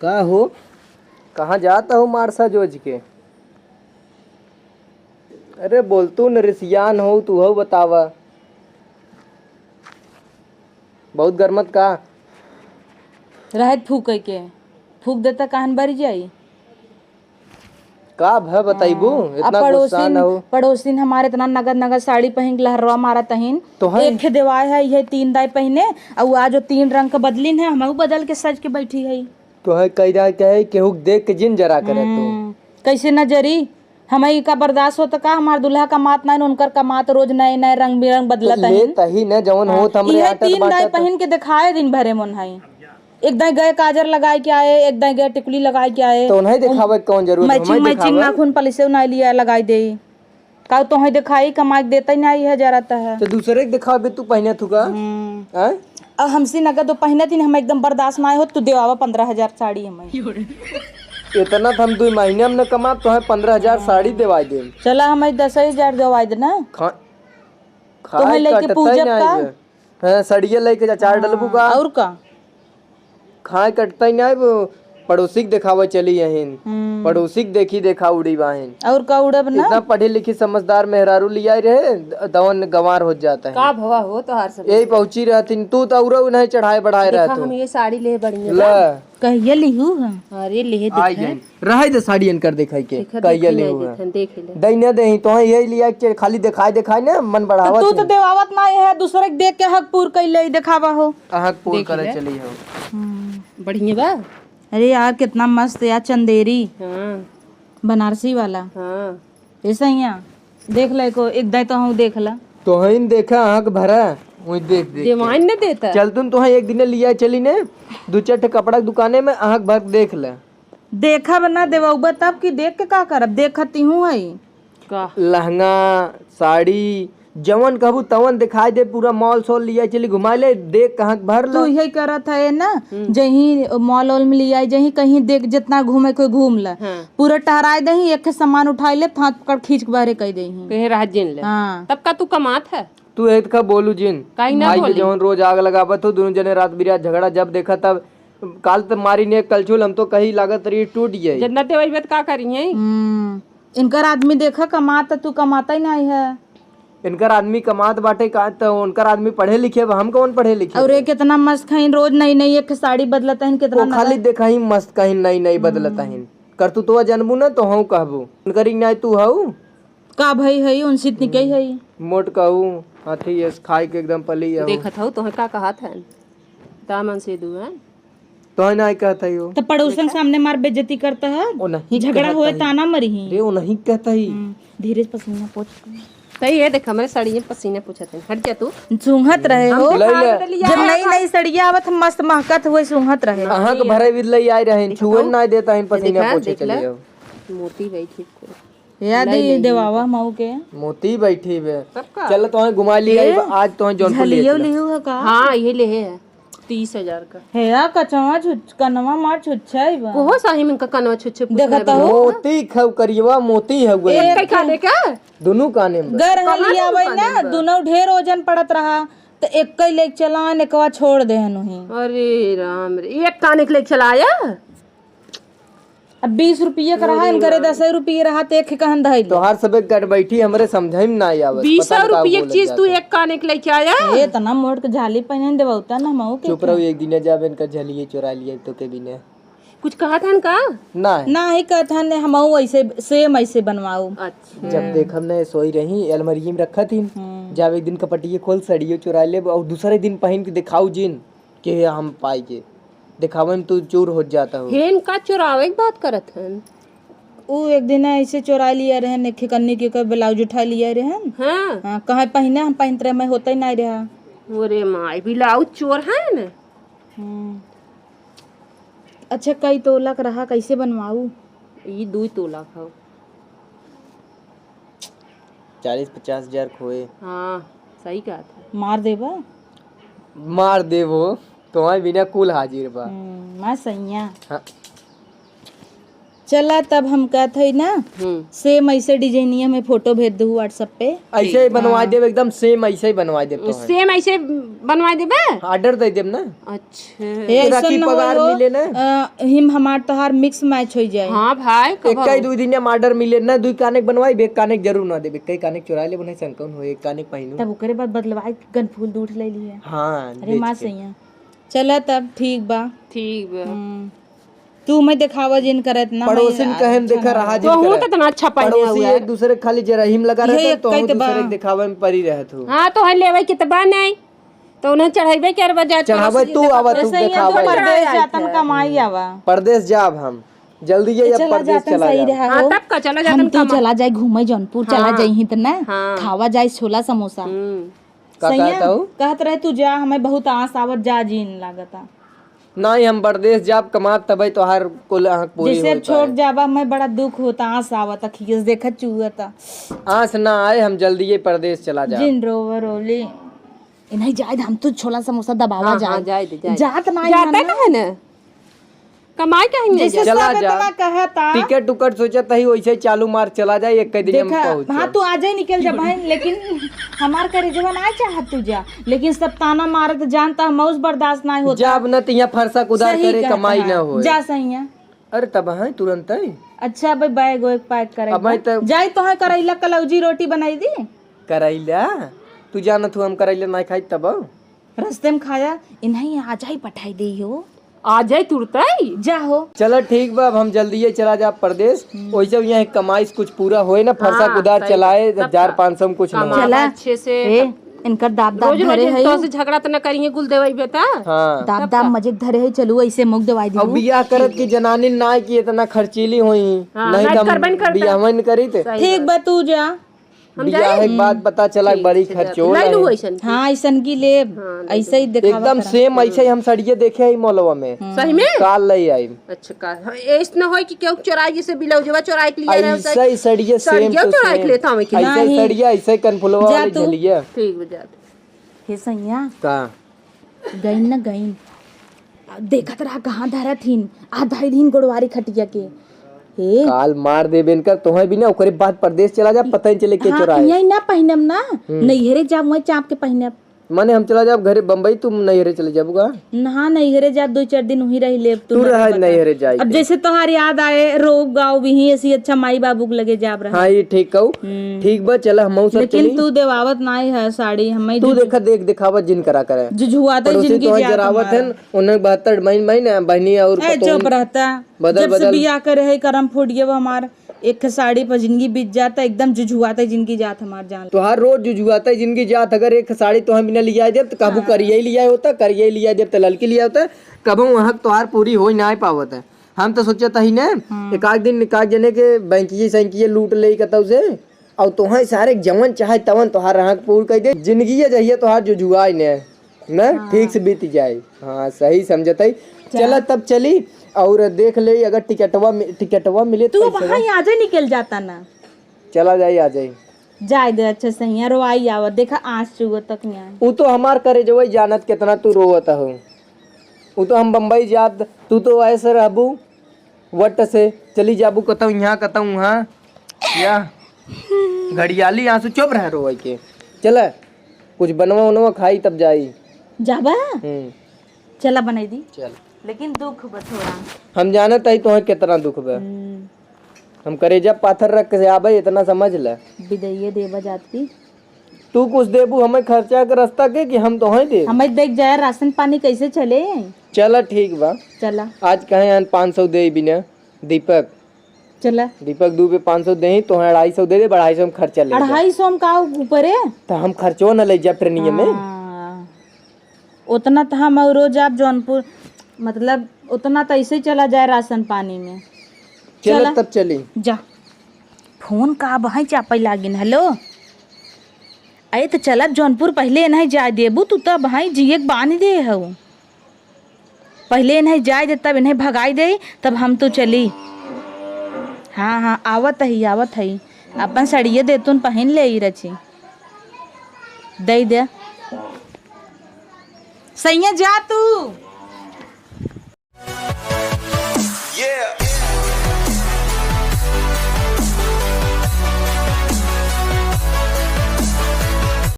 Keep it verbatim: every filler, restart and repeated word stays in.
का हो? कहाँ जात हो मारसा जोज के? अरे बोल तू न रिसियान हो, तू हो बतावा। बहुत गरमत का? रहत फूके के, फूक देता कहन बरी जाई। का भ बताइबू? हाँ, इतना अब गुस्सा पड़ोसिन, न हो। पड़ोसिन हमारे इतना नगद नगद साड़ी पहिन के लहरवा मारत हइन। तो है। एक ठे देवाय है, ये तीन दाई पहिने, अउ आज जो तीन रंग के बदलिन है, हमहू बदल के सज के बैठी है। तो है कह रहा कहे केहू के देख के जिन जरा करे तू। हम्म, कैसे न जरी? हमई का बर्दाश्त होत का? हमार दुल्हा कमात नाइन, उनकर कमात रोज नए नए रंग बिरंग बदलत तो ले हइन। तही न जवन हाँ, होत हमरे इहे आटत तीन दाई बाटत। पहिन के देखाए दिन भरे मन हई। एक दाई गए काजर लगाए के आए, एक दाई गए टिकुली लगाए के आए। तो उन्हें देखावे के कौन जरूरत है? मैचिंग, हमें मैचिंग देखावे। नाखून पलिसे उन्हें लिया लगाई दे। का तोहे देखाई, कमाई के देता ही नहीं है जरा तह। तो दूसरे के देखावे तू पहिने थुका। हम्म। हैं? अब हमसे नगद तो पहिने थी, हम एकदम बर्दाश्त ना हो, तू देवावा पन्द्रह हजार साड़ी हमें। इतना तो हम दो महीने में न कमा, तो है पन्द्रह हजार साड़ी देवाई दे। चला हमें दस हजार देवाई देना। खा-, तोहे खाए लेके कटता ही पूजब नहीं का? है। हाँ, सड़िया लेके अचार डलबू का? और का? खाए कटता ही ना, वो पड़ोसी के देखावे चली अहिन। हम्म। पड़ोसी के देखी देखा उड़ी बाहिन। और का उड़ब ना? इतना पढ़े लिखी समझदार मेहरारू लियाई रहे, द-, दवन गंवार हो जाता है। का भवा हो तोहार सब? यही पहुंची रहती, तू तो औरो नहीं चढ़ाए बढ़ाए देखा, रहत हो। हम ये साड़ी ले बढ़िया ला। बा। कहिया लिहू हम? अरे ले आई देखा। गई। रहे दे साड़ी इनकर देखाई के, देखा, कहिया देखी ले नहीं हुआ। देखन, देख ले। दई न देही, तोहे यही लिया के खाली देखाई देखाई ने मन बढ़ावत तू तो है। देवावत ना है, दूसरे के देख के हक पूर कैले देखावा हो। अहक पूर देख करे ले। चली हो। हम्म। बढ़िया बा। अरे यार, कितना मस्त यार, चंदेरी। हाँ। बनारसी वाला। हाँ। ऐसा ही है। देख ले को, एक दाई तो हम देख ला। तोहइन देखा, अहक भरा, वही देख देख के। देवाइन न देता। चल तुम तोहे एक दिन लिया चली ने, दू चार ठे कपड़ा के दुकाने में अहक भर देख ले। देखब ना देवउबा तब कि देख के का करब? देखती हूँ हई। का? लहंगा, साड़ी, जवन कहबू तवन दिखाई दे, पूरा मॉल सॉल लिया चली घुमाई ले, देख कहाँ के भर तू ला। यही करत है ना, हम्म। जहीं मॉल वॉल में लिया, जहीं कहीं देख जितना घूमे कोई घूम ला। हाँ। पूरा टहराई दही, एक ठे सामान उठाई ले, हाथ पकड़ खींच के बाहरे कह दही। कहीं रह जिन ले। हाँ। तब का तू कमात है? तू एक का बोलू जिन। काहे ना आई के बोली? जवन रोज आग लगावत हो, दोनों जने रात बिरात झगड़ा जब देखा तब काल त मारी ने कलछुल, हम तो कहीं लागत रही टूट जाई। जब ना देवई बे त का करी है? हम्म, इनकर आदमी देखा कमात, तू कमाता ही नहीं है। इनकर आदमी कमात बाटे का, त उनकर आदमी पढ़े लिखे बा, हम कौन पढ़े लिखे और बा? ये कितना मस्त खाइन, रोज नई नई एक साड़ी बदलता है, कितना वो खाली नया। देखा ही मस्त कहीं नई नई बदलता हम्म। है। कर तू तो जनबू ना तो हूँ कहबू। उनकर ही नहीं तू हऊ। का भई हई, उनसे इतनी कही हई। मोट कहू, हाथी यस खाए के एकदम पली हऊ। देखत हऊ, तोहे का कहत है? दामन से दू है। तोहे नाई कहत हई हो। तो पड़ोसन सामने मार बेइज्जती करता है। ओ नहीं झगड़ा कहत होए हई। ताना मरी ही। रे, ओ नहीं कहत हई। हम्म, धीरे से पसीना पोछ। तई ये देख, हमरे साड़ी में पसीना पोछत है। हट जा तू। सूंघत रहे हम हो। तो ले ले। जब नई नई सड़िया आवत, हम मस्त महकत हुए सूंघत रहे। अहाँ के भरे भी ले आए रहे, देखा छुए तो? ना देता है, ये पसीना देखा, पोछे देख चले ले। हो। मोती बैठी को। याद ले ही ले, देवावा मऊ के। मोती बैठी बे। सबका? चल तोहे घुमा लिया, ए, आज तोहे जौनपुर ले झलियो चला। लियो है का? हाँ, ये ले है, तीस हजार का। हे या कचवा छुच-, कनवा मार छुच्छा ही बा। कोहो साही में का कनवा छुच्छे पूछ देखा ले तो बा। हो। मोती खव करियवा मोती है वो। एक एक कई काने का? दोनों काने में। गर कहाँ हलिया दोनों वही काने ना, में बा? दोनों ढेर वजन पड़त रहा, तो एक कई लेके चला, एकवा छोड़ दे हनुही। अरे राम रे, एक काने के लेके चला आया? अब बीस रुपये का रहा, अरे इनकरे राम। दस रुपये रहा, तो एक कहन धइल। तोहार सबे गट बैठी, हमरे समझे में ना आवत। बीस पता नहीं का रुपये की बोलत चीज तू जाता। एक काने के लेके आया? ए, इतना मोट के झाली पहने देबा, उतना ना मऊ के चुप रहो, एक दिन जाबे इनका झलिए चुरा लिया तो के बिना। कुछ कहत हन का? ना है। ना ही कहत हन, हमहू ऐसे, सेम ऐसे बनवाऊ। अच्छा। जब देखब ना सोई रही, अलमारी में रखत ही। हम्म। जब एक दिन कपटिए खोल, सड़ियो चुरा लेब और दूसरे दिन पहन के दिखाऊ जिन। के हम पाई के देखावे में तू चूर हो जाता हो। हेन का चोरावे के बात करत हन? उ एक दिन ऐसे चोरा लिया रहन, एक कन्नी के का ब्लाउज उठा लिया रहन। हाँ। हाँ, कहे पहिने हम पहिनत रहे, मैं होते ही नहीं रहा। ओरे माई, ब्लाउज चोर है न? हम्म। अच्छा, कई तोला के रहा, कैसे बनवाऊ? ई दुई तोला के हौ। चालीस पचास हजार खोए। हाँ, सही कहत है। मार देबा? मार देबो, तोहरे बिना कुल हाजिर बा। हम्म, मार सैया। हाँ। चला तब हम कहत हई ना, हम्म। Same ऐसे डिजाइनिया में फोटो भेज दहू WhatsApp पे। ऐसे ही ठीक। बनवा हाँ। देब, एकदम same ऐसे ही बनवा देब तोहर। Same ऐसे बनवा देबे? Order दे देब ना। अच्छा। ए, ऐसन राखी न पगार होई हो, मिले ना। अ, हिम हमार तोहार mix match होई जाए। हाँ भाई, कब एक कई हो? दुई दिन में order मिले ना, दुई काने के बनवाई, एक काने के जरूर ना देबे, कई काने के चुरा लेबे, नहीं सन कौन हो, एक काने के पहिनू। तब ओकरे बाद बदलवाई, गनफूल दूठ ले लिए। हाँ, अरे बेच माँ के। सैया। चला तब ठीक बा। ठीक बा। हम्म। तू मैं देखावा जिन करत ना, पड़ोसिन मैं कहे हम अच्छा देखा ना रहा लगे। जिन तोहू करे। तो इतना अच्छा पहने पड़ोसी हुआ है। एक दूसरे के खाली जरहिम लगा यही रहत, एक तोहू कई तो दूसरे बा। के देखावे में परी रहत हो। हाँ, तो है लेवे के तो बा नहीं, तो उन्हें चढ़ाइबे के बजा चढ़ावे पड़ोसी तू देखावे। आवा, तू ऐसे ही हम देखावे। तो परदेश जातन कमाई आवा। परदेश जाब हम, जल्दी ये ए, अब चला परदेश जातन चला सही जाब। रहा हाँ, हो। तब का चला हम जातन तू कमा। चला जाए घूमे जौनपुर, चला हाँ। जाई ही त ना, हाँ। खावा जाए छोला समोसा। हम्म। का सैया, कहत हऊ? कहत रहे तू जा, हमें बहुत आस आवत जा जीन लागता। नाहीं, हम परदेश जाब कमात तबे तोहार कुल आँख पूरी जैसे होई अब छोड़ पाए। जाबा, हमें बड़ा दुख होता, आस आवत, अखिए से देखत चुअता। आस ना आए, हम जल्दी ये परदेश चला जाब। जिन रोवा रोली। इन्हें जाए, हम तो छोला समोसा दबावा हाँ, जाए। हाँ, जाए दे, जाए दे। जात ना जाता है ना। कहाँ है ना? कमाई काहे नहीं जैसे जाता? चला सब जा। इतना कहता। टिकट उकट सोचत ही, वैसे ही चालू मार चला जाए, एक दिन हम देखा, पहुँच हाँ, जाए। तू आज ही निकल जा बहन, लेकिन हमार करेजवा ना चाहत तू जा, लेकिन सब ताना मारत जानता हम, उस बर्दाश्त ना होता। जाब न त यहाँ फरसा कुदार सही करे, कहता कमाई है। ना होए। जा सैया। अरे तब है तुरंत ही। अच्छा, अबे बैग वैग pack करे अब के। मैं तो जाई तो है करैला कलौजी रोटी बनाई दी। करैला? तू जानत हो हम करैला ना खाई तब? रस्ते में खाया, इन्हें आ जाई पठाई दे हो। आ जाई तुरतई? जा हो। चलो ठीक बा, अब हम जल्दी ही चला जाब परदेश। हम्म। वैसे यहाँ कमाई से कुछ पूरा होए ना, फरसा हाँ, कुदार सही चलाए, बात। तब हजार का? पाँच सौ में कुछ ना कमावा होए। चला। अच्छे से। ए, इनकर दाब दाब रोज धरे रोज है। तो से झगड़ा त न करिए, गुल देवाई बेटा। हाँ। दाब तब दाब का? मजे धरे है, चलू ऐसे मुख देवाई दी अब हूँ। बियाह करत की जनानी ना कि इतना खर्चीली होई, हाँ, नहीं ना तो हम करबे न करता। बियाह न करी थे। सही ठीक बात। बा, तू जा। हम बियाह जाए? के बाद पता चला ठीक, बड़ी ठीक है, खर्चोला नहीं है। लू ऐसन की। हाँ, ऐसन की लेब। हाँ, नहीं ऐसे ही लू। देखावा एकदम करा। Same ऐसे ही हम सड़िए देखे ही मॉलवा में। हम्म। सही में? काल ले आई। अच्छा, काल। हाँ, ऐस न होई कि केहू चोराई, जैसे ब्लाउजवा चोराई के लिया रहे, ऐसे ही सड़िए same सड़िया to चोराई के same। लेता हमें कि ऐसे ही नहीं। सड़िया, ऐसे ही कनफुलवा जा वाली तू। झलिया। ठीक बा, जा तू। हे सैया। का? गइन न गइन। आ, देखत रहा कहाँ धरत हिन, आ धइ दिन गोड़वारी खटिया के। हे। काल मार देबे इनकर, तोहे भी ना, ओकरे बाद परदेश चला जा, पता ही चले के हाँ, चोराए। यही ना पहिनम ना, हम्म। नैहरे जाब, वहीं चाप के पहिनब। माने हम चला जाब घरे बम्बई, तुम नैहरे चले जाबू का? ना, नैहरे जाब, दो चार दिन वहीं रह लेब, तू तू रह रहा बता। नैहरे जाए अब के। जैसे तोहार याद आए, रोब गाओ भी ही, ऐसी अच्छा माई बाबू के लगे जाब रहा। हाँ, ये ठीक कहू। हम्म। ठीक बा, चला हमहू सब लेकिन चली। तू देवावत नाई है साड़ी, हमें तू जुझु- देखा, देख दिखावा जिन करा करे। जुझुआते पड़ोसी जिंदगी तोहे जात जरावत हमारा। हन, उन्हें बहत्तर महीन महीन बहनी और ए, पतोहन चुप रहता। बदल, जब से बदल। बियाह करे है, करम फूट गया वो हमार। एक साड़ी पर जिंदगी बीत जाता, एकदम जुझुआते जिंदगी जात हमार जान। तोहार रोज जुझुआते जिंदगी जात, अगर एक साड़ी तोहे बिना लिया देब, तो काबू हाँ। करिए लिया होता, करिए लिया देब, तो ललकी लिया होता, कबहू वहाँ तोहार पूरी हो ही ना पावत है। हम तो सोचत ही ने, हम्म। एक आध दिन एक आध जने के बैंकिये सैंकिये लूट ले कतौ से, और तोहे सारे जवन चाहे तवन तोहार आँख पूर कर दे, जिंदगी जहिया तोहार जुझुआई ने। ना, हाँ। ठीक से बीत जाए। हाँ, सही समझत है। चला। चला तब चली और देख ले अगर टिकटवा मि-, टिकटवा मिले तू तो अब पैसवा। हाँ, आजे निकल जाता ना। चला जाई, आ जाई। जाए दे, अच्छा सही है, रोआई आवत, देखा आँस चुअत तक नहीं आए। उ तो हमार करे जो वही जानत कितना तू रोवत हो। उ तो हम बम्बई जात, तू तो ऐसे रहबू, वट से चली जाबू कतौ यहाँ, कतौ वहाँ। या घड़ियाली आंसू, चुप रह रोए के। चला, कुछ बनवा उनवा खाई तब जाई। जाबा? हम्म। चला बनाई दी। चल। लेकिन दुख बा थोड़ा। हम जानत हई तोहे कितना दुख बा। हम्म। हम करेजा पाथर रख के आबे, इतना समझ ले। बिदैये देबा जात की। तू कुछ देबू हमें खर्चा के रास्ता के कि हम तोहे देब? हमें देख जाए राशन पानी कैसे चले? चला ठीक बा। चला। आज कहे हन पाँच सौ दे बिना दीपक। चला। दीपक दुबे पाँच सौ देही, तोहे अढ़ाई सौ दे दे, अढ़ाई सौ में खर्चा ले जा। अढ़ाई सौ में का ऊपर है? तो हम खर्चो न ले जा ट्रेनिया में। हाँ। उतना तो हम और रोज आप जौनपुर, मतलब, उतना तो ऐसे ही चला जाए राशन पानी में। चला चला। तब चली। जा। फोन का बहाई चापे लागिन, हेलो। अरे तो चलब जौनपुर, पहले नहीं जाए देबू, तू तब बहाई जिए के बानी दे हऊ। पहिले इन्हें जाए दे, तब इन्हें भगाई दे, तब हम तो चली। हाँ, हाँ, आवत ही, आवत ही। अपन सड़िये दे तुन पहिन ले ई रची। दे दे। सैया जा तू।